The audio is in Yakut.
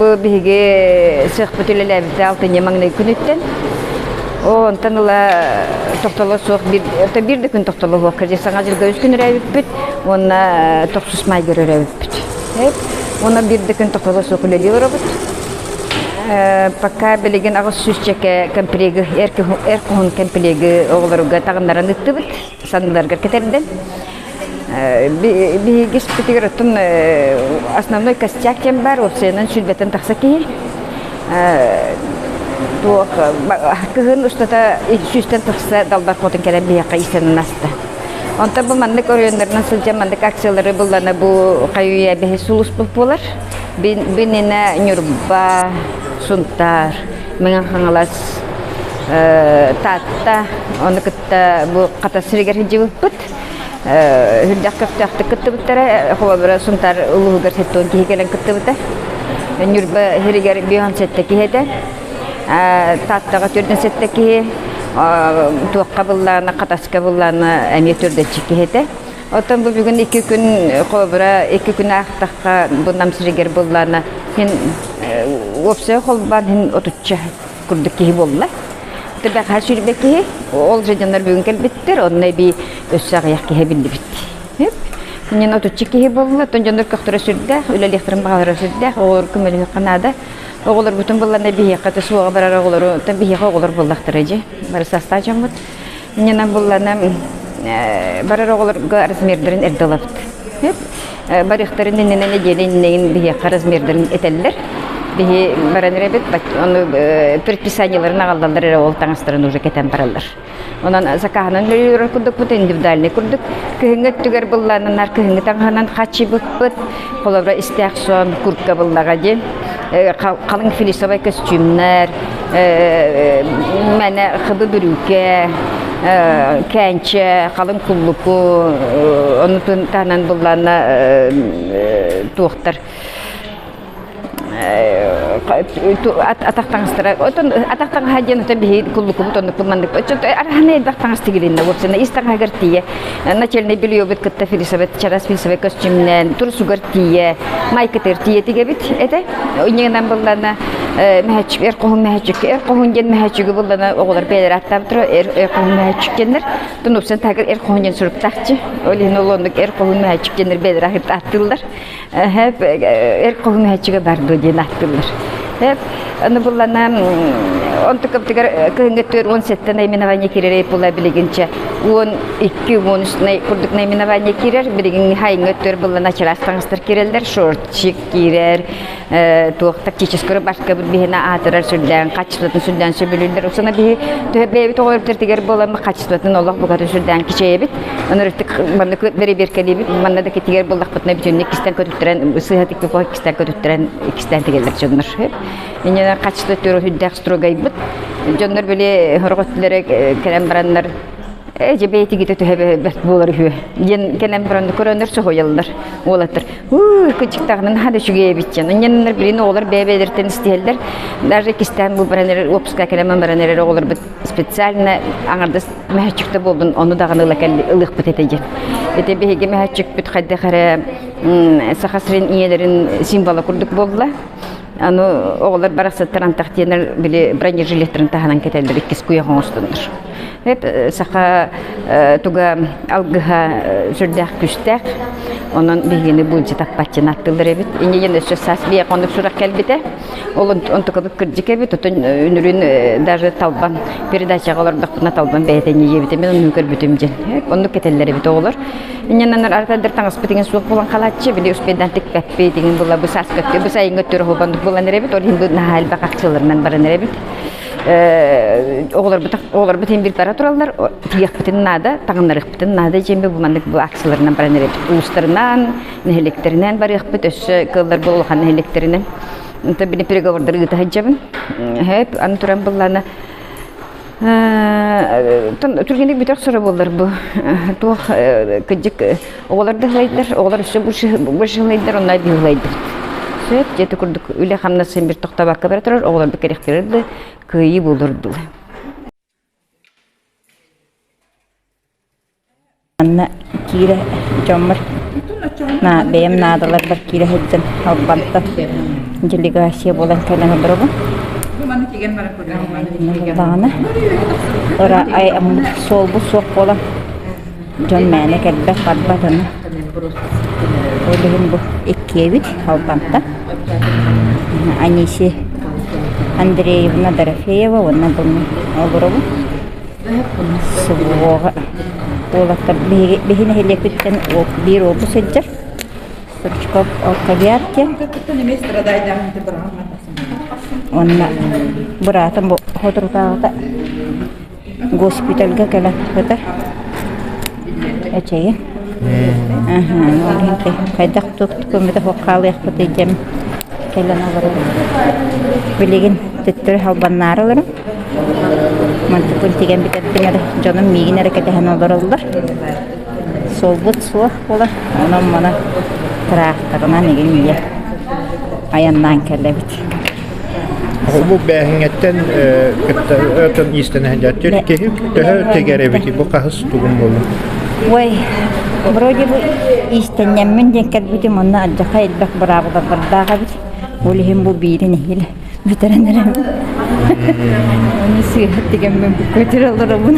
Бу биһиги сыахпыт үлэлээбитэ алтынньы маҥнай күнүттэн. Онтон ыла тохтоло суох биир, биир да күн тохтоло суох кырдьык саҥа дьылга үс күн өрөөбүппүт уонна тохсус маайга өрөөбүппүт. Уонна биир да күн тохтоло суох үлэлии олоробут. Пока билигин 800 чэкэ комплегы, эр хоһун комплегы оҕолоруга таҕыннаран ыттыбыт, санныларыгар кэтэрдэн. Биһиги испитигэр оттон основной костяк диэн баар, уопсайынан сүүрбэттэн тахса киһи. Туох кыһын устата сүүстэн тахса далбар хотун кэлэн биһиэхэ иистэнэн аста. Онтон бу маннык оройуоннарынан сылдьан маннык акциялары буллана бу хайуйа бэһис сулуспут буолар. Бининэ Ньурба, Сунтаар, Мэҥэ Хаҥалас, Таатта, ону кытта бу Хатас сиригэр сылдьыбыппыт. Үрдэх көхтөөхтүк кыттыбыттара. Холобура, Сунтаар улууһугар 70 киһи кэлэн кыттыбыта. Ньурба сиригэр 57 киһи этэ. Тааттаҕа 47 киһи, туохха быллаана, Хатаска быллаана эмиэ төрдөнчү киһи этэ. Оттон бу бүгүн икки күн, холобура, икки күн аахтахха, бу Нам сиригэр быллаана хин уопсай холбоон хин отучча курдук киһи буолла. Бэҕэһээ сүүрбэ киһи, ол же дьоннор бүгүн кэлбиттэр, онно эбии өссө аҕыйах киһи биллибит. Иннин отучча киһи буолла, оттон дьоннор көхтөрө сүрдээх, үлэлиэхтэрин баҕалара сүрдээх, оҕолор көмөлөһүөххэ наада. Оҕолорбутун булланна биһиэхэ да суоҕа барар оҕолору, оттон биһиэхэ оҕолор буоллахтара дьэ, бары састаах дьоммут. Иннинэн буллана барар оҕолорго размердарын эрдэ ылабыт. Барыахтарын иннинэ нэдиэлэ иннинэ биһиэхэ размердарын этэллэр. Биһи баран эрэбит, ону предписаниеларын аҕаллаллар эрэ ол таҥастарын уже кэтэн бараллар. Онон закаһынан үлэлиир курдукпут, индивидуальный курдук. Кыһыҥҥы өттүгэр быллаананар кыһыҥҥы таҥаһынан хааччыйбыппыт. Холобура, истээх сон, куртка буллаҕа диэн. Халыҥ филисовай көстүүмнэр, мэнэ хыбы бүрүүкэ, кээнчэ, халыҥ куллуку, ону таһынан буллаана туохтар атах таҥастара отон атах таҥаһа диэн отон биһи куллукубут оннукпут маннык араһаны элбэх таҥас тигилиннэ уопсана ис таҥаһыгар тиийэ начальный бельебут кытта филисовет чарас филисовой костюмнэн турсугар тиийэ майкытыгар тиийэ тигэбит этэ инньэгинэн буллана мэһэччик эр хоһун мэһэччик эр хоһун диэн мэһэччиги буллана оҕолор бэйэлэрэ аттаабыттара эр эр хоһун мэһэччик диэннэр тунупсан таһыгар эр хоһун диэн суруктаахчы ол иһин ол оннук эр хоһун мэһэччик диэннэр бэйэлэрэ ааттыыллар Эп эр хоһун бар дуо диэн ааттыыллар. Эп аны буллана онтукабытыгар кыһыҥҥы түөр 17 наименование киирэр була билигинчэ 12 13 курдук наименование киирэр билигин хайыҥҥы түөр буллана чараас таҥастар киирэллэр шортчик киирэр туох тактическай рубашкабыт биһиэнэ аатырар сүрдээн качествотын сүрдээн сөбүлүүллэр усана биһи төһө бэйэбит оҕолорбутугар буолан качествотын олох букатын сүрдээн кичэйэбит Ынырыктык маннык бэрэбиэркэлиибит манна да китигэр буллахпытына бүтүннүү иккистээн көтүттэрэн сыыһа тикпит иккистээн көтүттэрэн иккистээн тигэллэр дьоннор инньэ качество төрө үрдээх строгайбыт дьоннор били сорох өттүлэрэ кэлэн бараннар ээ дьэ бэйэтигитэ төһө бэрт буолар үһү диэн кэлэн баран көрөннөр соһуйаллар уолаттар уу кычыктаҕынан наһаа да үчүгэй эбит диэн инньэннэр билин оҕолор бэйэ-бэйэлэриттэн истиһэллэр даже иккистээн бу баран эрэр уоппуска кэлэн баран эрэр оҕолорбут специально аҥардас мөһөччүктэ буоллун ону даҕаны ыла ылыахпыт этэ диэн. Ити биһиги мөһөччүкпүт хайдах эрэ Саха сирин ийэлэрин символа курдук буолла. Аны оҕолор барахсаттар антах диэнэр били бронежилеттарын таһынан кэтэллэр иккис куйах оҥостоннор. Эп саха туга алгыһа сүрдээх күүстээх. Онон биһигини булдьа таппатчын аттылар эбит. Инньэ өссө саас биэ оннук сурах кэлбитэ. Ол онтукабыт кырдьык эбит, отон үнүрүн даже Талбан передачаҕа олордохпуна Талбан бэйэтэ инньэ мен оннук көрбүтүм диэн. Оннук кэтэллэр эбит оҕолор. Инньэнэн артадыр таҥаспыт иҥин суох буолан халааччы, били успейдан тикпэппит иҥин була бу саас көттө, бу сайыҥҥы өттүр оһубаннык буолан эрэбит, ол иһин бу наһаа элбэх акцияларынан баран эрэбит. Оҕолорбут оҕолорбут иһин бир бара тураллар, тиийиэхпитин наада, таҥыннарыахпытын наада дьиэмби бу маннык бу акцияларынан баран эрэбит. Улуустарынан, нэһилиэктэринэн барыахпыт, өссө кыаллар бу улахан нэһилиэктэринэн. Онтон били переговордары ыыта сылдьабын. Хэп, аны туран быллана түргэнник бүтэх соро буоллар бу туох кыдьык оҕолор да ылайдар, оҕолор өссө больше ылайдар, онно биир ылайдыбыт. Сөп, дьиэти курдук үлэ хамнас син бир тохтобакка бара турар, оҕолорбут кэрэхтэрэр да кыайыы буолар дуу. Манна киирэ дьоммор. Бэйэм наадаларбар киирэ сылдьан Албантан делегация буолан кэлэн олоробун. Даҕаны суолбут суох буолан дьон мээнэ кэлбэт барбат аны. Ол иһин бу иккиэбит Албантан. Анисия Андреевна Дорофеева уонна бу олоробун. Суоҕа уолаттар биһиги биһи нэһилиэкпиттэн биир уолбут сылдьар Стручков Алкавиар диэн. Уонна быраатым бу соторутааҕыта госпитальга кэлэн сытар эчэйин. Хайдах туох көмөтө суох хаалыахпытый диэн кэлэн олоробут. Билигин төттөрү халбаннаары олорон Мантыкпын тигэн бүтэрдим эрэ, дьонум миигин эрэ кэтэһэн олороллор. Суолбут суох буолар, онон маны тыраахтарынан игин ийэ айаннаан кэлэбит. Бу бээһиҥҥэттэн кытта өтөн иистэнэ сылдьар киһи төһө тигэр эбитий бу хаһыс тугун буолла? Ой, вроде бы иистэнньэммин диэн кэлбитим, онно алдьархай элбэх быраабылалардаах эбит. Ол иһин бу биирин эһиил бүтэрэн эрэбин. Ону сыыһа тигэммин бу көтөр олоробун.